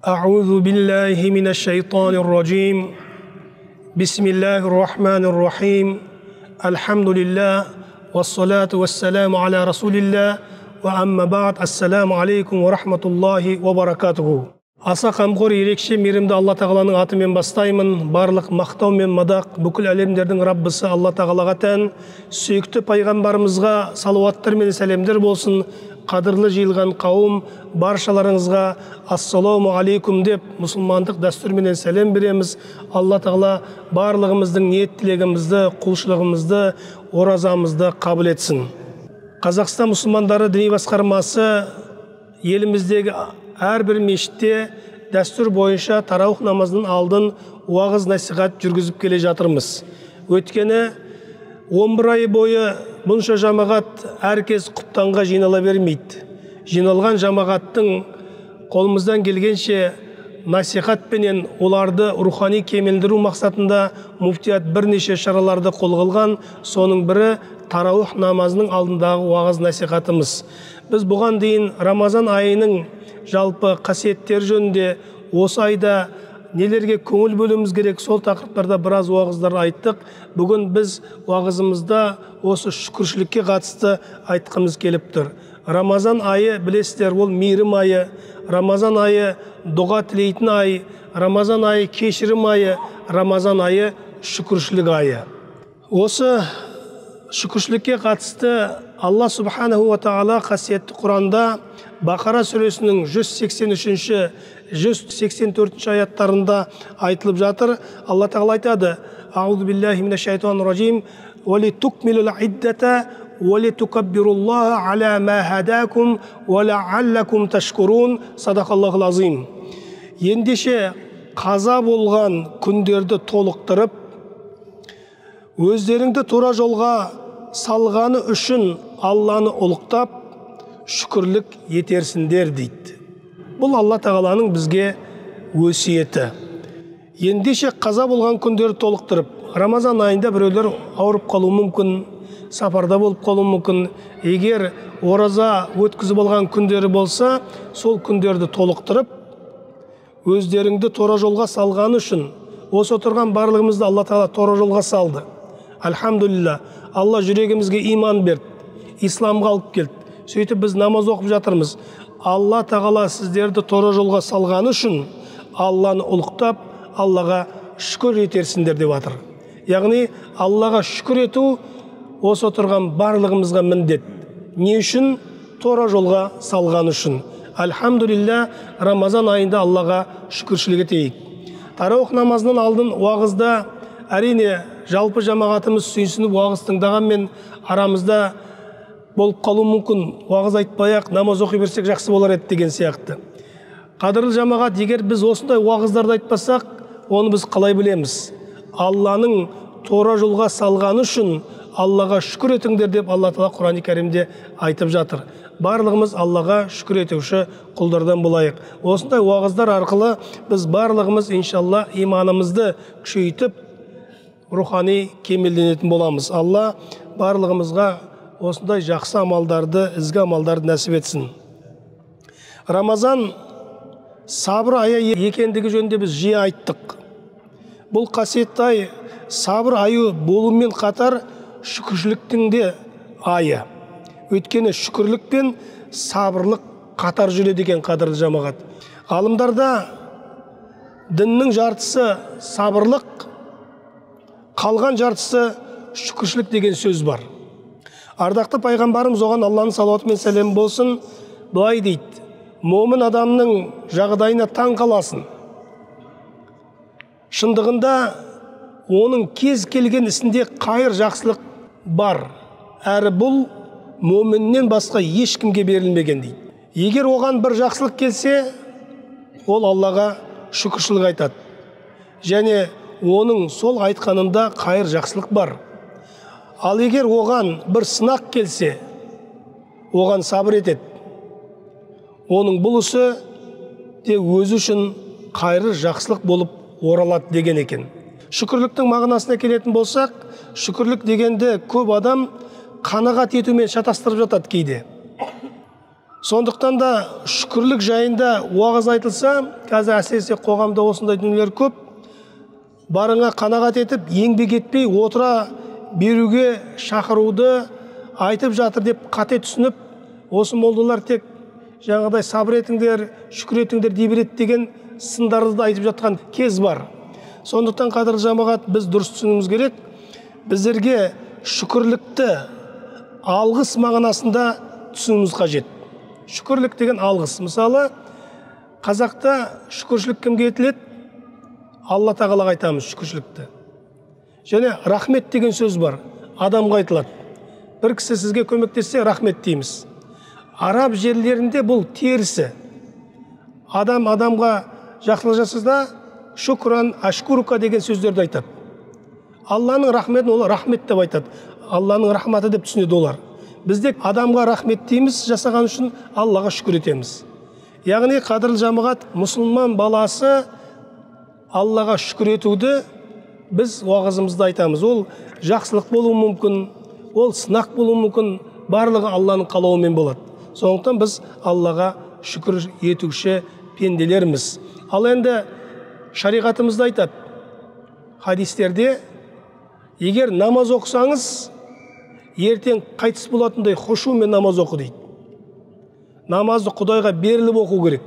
أعوذ بالله من الشيطان الرجيم. بسم الله الرحمن الرحيم. الحمد لله والصلاة والسلام على رسول الله وأما بعد. السلام عليكم ورحمة الله وبركاته. Аса қамқор, ерекше мейірімді Алла Тағаланың атымен бастаймын. Барлық мақтау мен мадақ бүкіл әлемдердің Раббысы Алла Тағалаға тән. Сүйікті пайғамбарымызға салауаттар мен сәлемдер болсын. Қадірлі жиылған қауым, баршаларыңызға ассалауму алейкум деп мұсылмандық дәстүрменен сәлем береміз. Алла Тағала барлығымыздың ниет тілегімізді, құлшылығымызды, оразамызды қабыл етсін. Қазақстан мұсылмандары діни басқармасы еліміздегі әрбір мешітте дәстүр бойынша тарауих намазының алдын уағыз насихат жүргізіп келе жатырмыз. Өйткені 11 ай бойы бұнша жамағат әркез құптанға жинала бермейді. Жиналған жамағаттың қолымыздан келгенше насихатпенен оларды рухани кемелдіру мақсатында муфтият бірнеше шараларды қолға алған. Соның бірі тарауих намазының алдындағы уағыз насихатымыз. Біз бұған дейін Рамазан айының жалпы қасиеттері жөнінде, осы айда нелерге көңіл бөлуіміз керек, сол тақырыптарда біраз уағыздар айттық. Бүгін біз уағызымызда осы шүкіршілікке қатысты айтқымыз келіп тұр. Рамазан айы, білесіздер, ол мейірім айы. Рамазан айы дұға тілейтін ай, Рамазан айы кешірім айы, Рамазан айы шүкіршілік айы. Осы шүкіршілікке қатысты Алла Субханаху ва Тағала қасиетті Құранда Бақара сүресінің 183-ші, 184-ші аяттарында айтылып жатыр. Алла Тағала айтады: Аузу биллахи минаш шайтанир ражим, ва литукмилул иддата ва литукаббируллаха аля ма хадакум ва лааллакум ташкурун. Садақаллахул азим. Ендеше қаза болған күндерді толықтырып, өздеріңді тура жолға салғаны үшін Алланы ұлықтап, шүкірлік етерсіндер дейді. Бұл Алла Тағаланың бізге өсиеті. Ендеше қаза болған күндерді толықтырып, Рамазан айында біреулер ауырып қалуы мүмкін, сапарда болып қалуы мүмкін. Егер ораза өткізіп алған күндері болса, сол күндерді толықтырып, өздеріңді тура жолға салғаны үшін, осы отырған барлығымызды Алла Тағала тура жолға салды. Альхамдулилля, Алла жүрегімізге иман берді, исламға алып келді. Сөйтіп біз намаз оқып жатырмыз. Алла Тағала сіздерді тура жолға салғаны үшін Алланы ұлықтап, Аллаға шүкір етерсіңдер деп жатыр. Яғни Аллаға шүкір ету осы отырған барлығымызға міндет. Не үшін? Тура жолға салғаны үшін. Альхамдулилля, Рамазан айында Аллаға шүкіршілік етейік. Тарауих намазынан алдын уағызда әрине жалпы жамағатымыз сүйсініп уағыз тыңдағанмен арамызда болып қалуы мүмкін, уағыз айтпай-ақ намаз оқи берсек жақсы болар еді деген сияқты. Қадірлі жамағат, егер біз осындай уағыздарды айтпасақ, оны біз қалай білеміз? Алланың тура жолға салғаны үшін Аллаға шүкір етіңдер деп Алла Тағала Құран-ы Кәрімде айтып жатыр. Барлығымыз Аллаға шүкір етуші құлдардан болайық. Осындай уағыздар арқылы біз барлығымыз иншалла иманымызды күшейтіп, рухани кемелденетін боламыз. Алла барлығымызға осындай жақсы амалдарды, ізгі амалдарды нәсіп етсін. Рамазан сабыр айы екендігі жөнінде біз жиі айттық. Бұл қасиетті ай сабыр айы болумен қатар шүкіршіліктің де айы. Өйткені шүкірлік пен сабырлық қатар жүреді екен, қадірлі жамағат. Ғалымдарда діннің жартысы сабырлық, қалған жартысы шүкіршілік деген сөз бар. Ардақты пайғамбарымыз, оған Алланың салауаты мен сәлемі болсын, былай дейді: момын адамның жағдайына таң қаласың. Шындығында оның кез келген ісінде қайыр жақсылық бар. Әрі бұл момыннен басқа ешкімге берілмеген дейді. Егер оған бір жақсылық келсе, ол Аллаға шүкіршілік айтады. Және оның сол айтқанында қайыр жақсылық бар. Ал егер оған бір сынақ келсе, оған сабыр етеді. Оның бұл ісі де өзі үшін қайыр жақсылық болып оралады деген екен. Шүкірліктің мағынасына келетін болсақ, шүкірлік дегенді көп адам қанағат етумен шатастырып жатады кейде. Сондықтан да шүкірлік жайында уағыз айтылса, қазір әсіресе қоғамда осындай дүниелер көп, барыңа қанағат етіп, еңбек етпей отыра беруге шақыруды айтып жатыр деп қате түсініп, осы молдалар тек жаңағыдай сабыр етіңдер, шүкір етіңдер дей береді деген сындарды да айтып жатқан кез бар. Сондықтан, қадірлі жамағат, біз дұрыс түсінуіміз керек. Біздерге шүкірлікті алғыс мағынасында түсінуіміз қажет. Шүкірлік деген алғыс. Мысалы, қазақта шүкіршілік кімге етіледі? Алла тағалаға айтамыз шүкіршілікті. Және рахмет деген сөз бар, адамға айтылады. Бір кісі сізге көмектессе, рахмет дейміз. Араб жерлерінде бұл терісі. Адам адамға жақсылық жасаса, шукран, ашкурука деген сөздерді айтады. Алланың рахметін ол рахмет деп айтады. Алланың рахматы деп түсінеді олар. Бізде адамға рахмет дейміз жасаған үшін, Аллаға шүкір етеміз. Яғни, қадірлі жамағат, мұсылман баласы Аллаға шүкір етуді біз уағызымызда айтамыз. Ол жақсылық болуы мүмкін, ол сынақ болуы мүмкін, барлығы Алланың қалауымен болады. Сондықтан біз Аллаға шүкір етуші пенделерміз. Ал енді шариғатымызда айтады, хадистерде, егер намаз оқысаңыз, ертең қайтыс болатындай хушумен намаз оқы дейді. Намазды Құдайға беріліп оқу керек.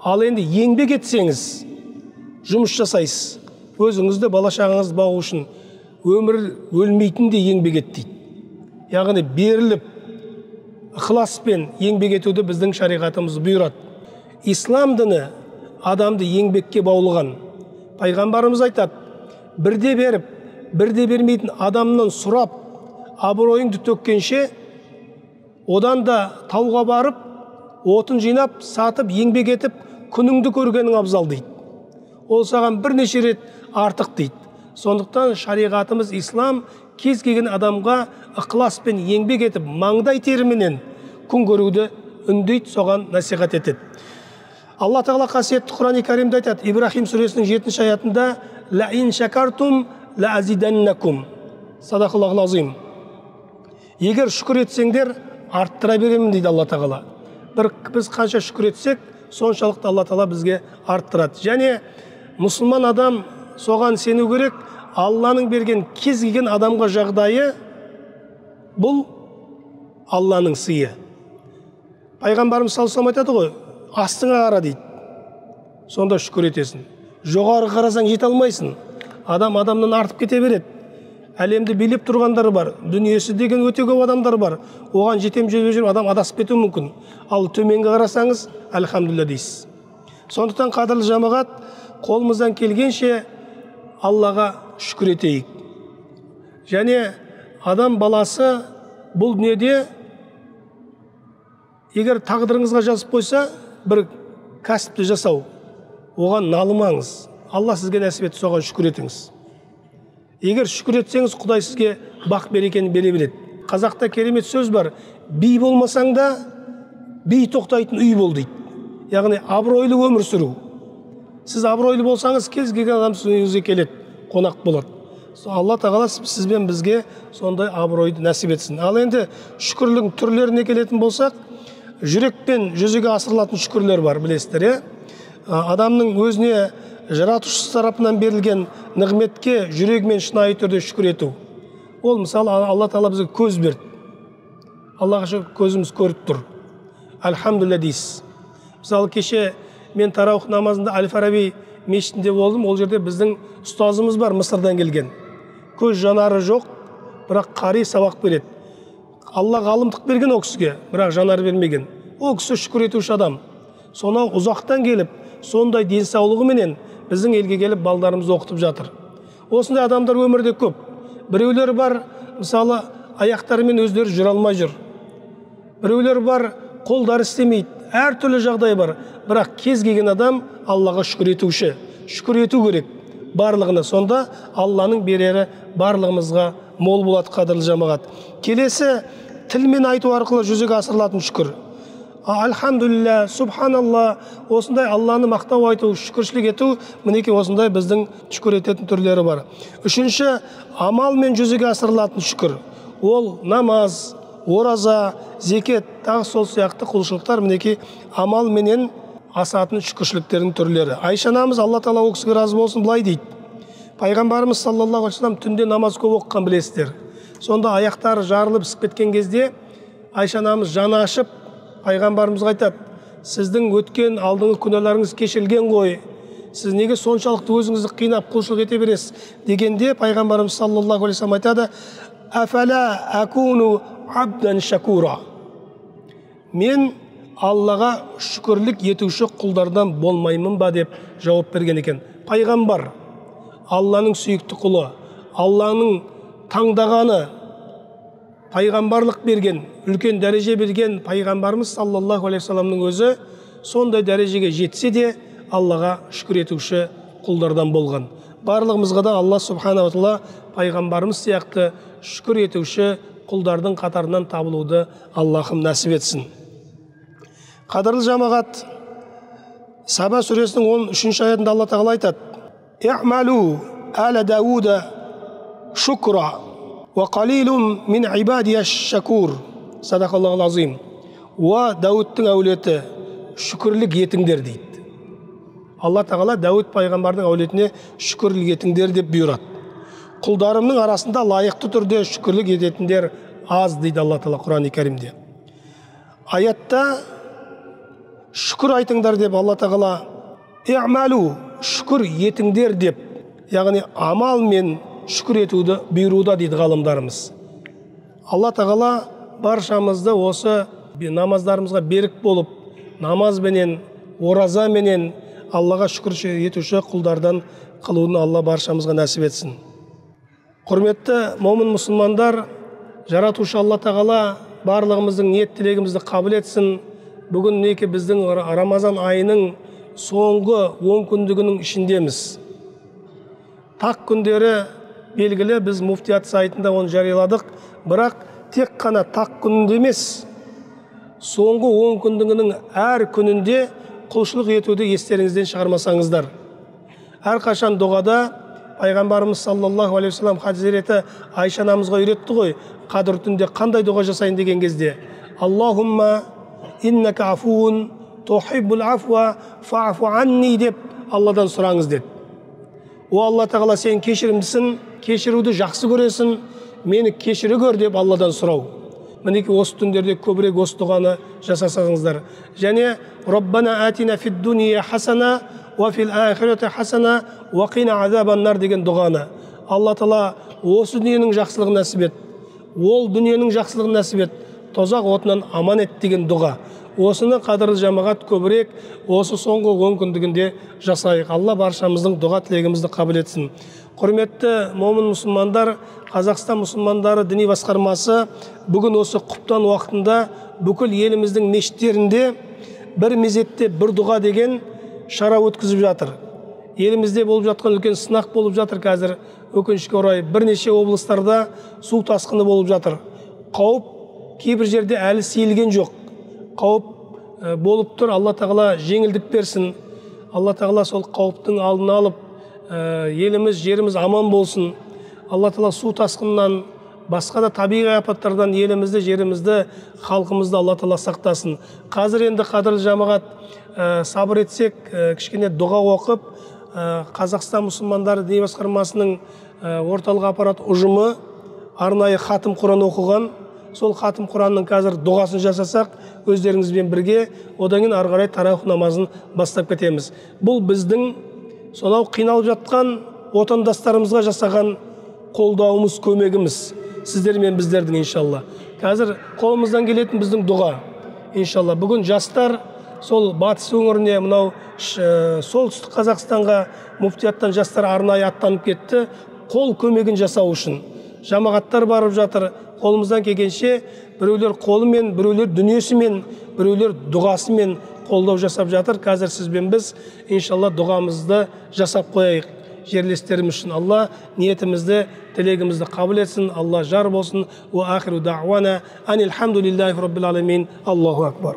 Ал енді еңбек етсеңіз, жұмыс жасайсыз, өзіңізді, бала шағаңызды бағу үшін өмір өлмейтіндей еңбек ет дейді. Яғни беріліп, ықыласпен еңбек етуді біздің шариғатымыз бұйырады. Ислам діні адамды еңбекке баулыған. Пайғамбарымыз айтады, бірде беріп, бірде бермейтін адамнан сұрап, абыройыңды төккенше, одан да тауға барып, отын жинап, сатып, еңбек етіп, күніңді көргенің абзал дейді. Ол саған бірнеше рет артық дейді. Сондықтан шариғатымыз ислам кез келген адамға ықыласпен еңбек етіп, маңдай теріменен күн көруді үндейді, соған насихат етеді. Алла тағала қасиетті Құран-и Кәрімде айтады, Ибрахим сүресінің 7-ші аятында, «Ла ин шакартум ла азиданнакум». Садақаллахул азим. Егер шүкір етсеңдер, арттыра беремін дейді Алла тағала. Біз қанша шүкір етсек, соншалықты Алла тағала бізге арттырады. Және мұсылман адам соған сену керек, Алланың берген кез келген адамға жағдайы бұл Алланың сыйы. Пайғамбарымыз саллаллаху алейхи вассалам айтады ғой, астыңа қара дейді, сонда шүкір етесің. Жоғары қарасаң жете алмайсың. Адам адамнан артып кете береді. Әлемді билеп тұрғандар бар, дүниесі деген өте көп адамдар бар. Оған жетем жетпей жүріп адам адасып кетуі мүмкін. Ал төменге қарасаңыз, әлхамдулилля дейсіз. Сондықтан қадірлі жамағат, қолымыздан келгенше Аллаға шүкір етейік. Және адам баласы бұл дүниеде егер тағдырыңызға жазып қойса, бір кәсіпті жасау, оған налымаңыз. Алла сізге нәсіп етті, соған шүкір етіңіз. Егер шүкір етсеңіз, Құдай сізге бақ берекені бере береді. Қазақта керемет сөз бар, би болмасаң да би тоқтайтын үй бол дейді. Яғни абыройлы өмір сүру. Сіз абыройлы болсаңыз, кез келген адам сіздің үйіңізге келеді, қонақ болады. Алла тағала сізбен бізге сондай абыройды нәсіп етсін. Ал енді шүкірліктің түрлеріне келетін болсақ, жүрекпен жүзеге асырылатын шүкірлер бар, білесіздер, иә? Адамның өзіне жаратушысы тарапынан берілген нығметке жүрегімен шынайы түрде шүкір ету. Ол мысалы Алла тағала бізге көз берді. Аллаға шүкір, көзіміз көріп тұр. Альхамдулилля дейсіз. Мысалы кеше мен тараух намазында Әл-Фараби мешітінде болдым. Ол жерде біздің ұстазымыз бар, Мысырдан келген. Көз жанары жоқ, бірақ қари сабақ береді. Алла ғалымдық берген ол кісіге, бірақ жанар бермеген. Ол кісі шүкір етуші адам. Сонау ұзақтан келіп, сондай денсаулығыменен біздің елге келіп балдарымызды оқытып жатыр. Осындай адамдар өмірде көп. Біреулер бар, мысалы, аяқтарымен өздері жүре алмай жүр. Біреулер бар, қолдары істемейді. Әртүрлі жағдай бар. Бірақ кез келген адам Аллаға шүкір етуші. Шүкір ету керек барлығына. Сонда Алланың берері барлығымызға мол болады, қадірлі жамағат. Келесі тілмен айту арқылы жүзеге асырылатын шүкір. Альхамдулилля, субханалла, осындай Алланы мақтау айту, шүкіршілік ету, мінекей осындай біздің шүкір ететін түрлері бар. Үшінші, амалмен жүзеге асырылатын шүкір. Ол намаз, ораза, зекет, тағы сол сияқты құлшылықтар мінекей амалменен асатын шүкіршіліктердің түрлері. Айша анамыз, Алла тағала ол кісіге разы болсын, былай дейді. Пайғамбарымыз саллаллаху алейхи вассалам түнде намаз көп оқыған, білесіздер. Сонда аяқтары жарылып ісіп кеткен кезде Айша анамыз жаны ашып пайғамбарымызға айтады: сіздің өткен алдыңғы күнәларыңыз кешірілген ғой, сіз неге соншалықты өзіңізді қинап құлшылық ете бересіз дегенде, пайғамбарымыз саллаллаху алейхи вассалам айтады: «Афала акуну абдан шакура», мен Аллаға шүкірлік етуші құлдардан болмаймын ба деп жауап берген екен. Пайғамбар, Алланың сүйікті құлы, Алланың таңдағаны, пайғамбарлық берген, үлкен дәреже берген пайғамбарымыз саллаллаху алейхи вассаламның өзі сондай дәрежеге жетсе де Аллаға шүкір етуші құлдардан болған. Барлығымызға да Алла субханала тағала пайғамбарымыз сияқты шүкір етуші құлдардың қатарынан табылуды Аллахым нәсіп етсін. Қадірлі жамағат, Саба сүресінің 13 аятында Алла тағала айтады: «И'малу аля Дауда шукра уа қалилум мин ибадия шакур». Садақаллахул азим. Уа Дауыттың әулеті, шүкірлік етіңдер дейді. Алла тағала Дауыт пайғамбардың әулетіне шүкірлік етіңдер деп бұйырады. Құлдарымның арасында лайықты түрде шүкірлік ететіндер аз дейді Алла тағала Құран-и Кәрімде. Аятта шүкір айтыңдар деп Алла тағала «И'малу», шүкір етіңдер деп, яғни амалмен шүкір етуді бұйыруда дейді ғалымдарымыз. Алла тағала баршамызды осы намаздарымызға берік болып, намазбенен, оразаменен Аллаға шүкір етуші құлдардан қылуын Алла баршамызға нәсіп етсін. Құрметті момын мұсылмандар, жаратушы Алла тағала барлығымыздың ниет тілегімізді қабыл етсін. Бүгін мінекей біздің Рамазан айының соңғы 10 күндігінің ішіндеміз. Тақ күндері белгілі, біз муфтият сайтында оны жарияладық, бірақ тек қана тақ күнінде емес, соңғы 10 күндігінің әр күнінде құлшылық етуді естеріңізден шығармасаңыздар. Әрқашан дұғада пайғамбарымыз саллаллаху алейхи вассалам хазіреті Айша анамызға үйретті ғой, қадір түнде қандай дұға жасайын деген кезде: «Аллахумма иннака афуун тухиббул афва фаъфу анни» деп Алладан сұраңыз деді. О Алла тағала, сен кешірімдісің, кешіруді жақсы көресің, мені кешіре көр деп Алладан сұрау. Мінекей осы түндерде көбірек осы дұғаны жасасаңыздар. Және «Раббана атина фид дуния хасана уа фил ахирати хасана уа қина азабан-нар» деген дұғаны. Алла тағала осы дүниенің жақсылығын нәсіп ет, ол дүниенің жақсылығын нәсіп ет, тозақ отынан аман ет деген дұға. Осыны қадірлі жамағат көбірек осы соңғы 10 күндігінде жасайық. Алла баршамыздың дұға тілегімізді қабыл етсін. Құрметті момын мұсылмандар, Қазақстан мұсылмандары діни басқармасы бүгін осы құптан уақытында бүкіл еліміздің мешіттерінде бір мезетте бір дұға деген шара өткізіп жатыр. Елімізде болып жатқан үлкен сынақ болып жатыр қазір. Өкінішке орай бірнеше облыстарда су тасқыны болып жатыр. Қауіп кейбір жерде әлі сейілген жоқ. Қауіп болып тұр. Алла тағала жеңілдік берсін. Алла тағала сол қауіптің алдын алып, еліміз, жеріміз аман болсын. Алла тағала су тасқынынан, басқа да табиғи апаттардан елімізді, жерімізді, халқымызды Алла тағала сақтасын. Қазір енді қадірлі жамағат, сабыр етсек, кішкене дұға оқып, Қазақстан мұсылмандары діни басқармасының орталық аппарат ұжымы арнайы хатым Құран оқыған. Сол хатым Құранның қазір дұғасын жасасақ, өздеріңізбен бірге, одан кейін ары қарай тарауих намазын бастап кетеміз. Бұл біздің сонау қиналып жатқан отандастарымызға жасаған қолдауымыз, көмегіміз, сіздер мен біздердің иншалла. Қазір қолымыздан келетін біздің дұға иншалла. Бүгін жастар сол батыс өңіріне, мынау солтүстік Қазақстанға муфтияттан жастар арнайы аттанып кетті, қол көмегін жасау үшін. Жамағаттар барып жатыр. Қолымыздан келгенше біреулер қолымен, біреулер дүниесімен, біреулер дұғасымен қолдау жасап жатыр. Қазір сізбен біз иншалла дұғамызды жасап қояйық жерлестеріміз үшін. Алла ниетімізді, тілегімізді қабыл етсін. Алла жар болсын. Уа ахиру дауана анилхамдулиллахи раббил аламин. Аллаху акбар.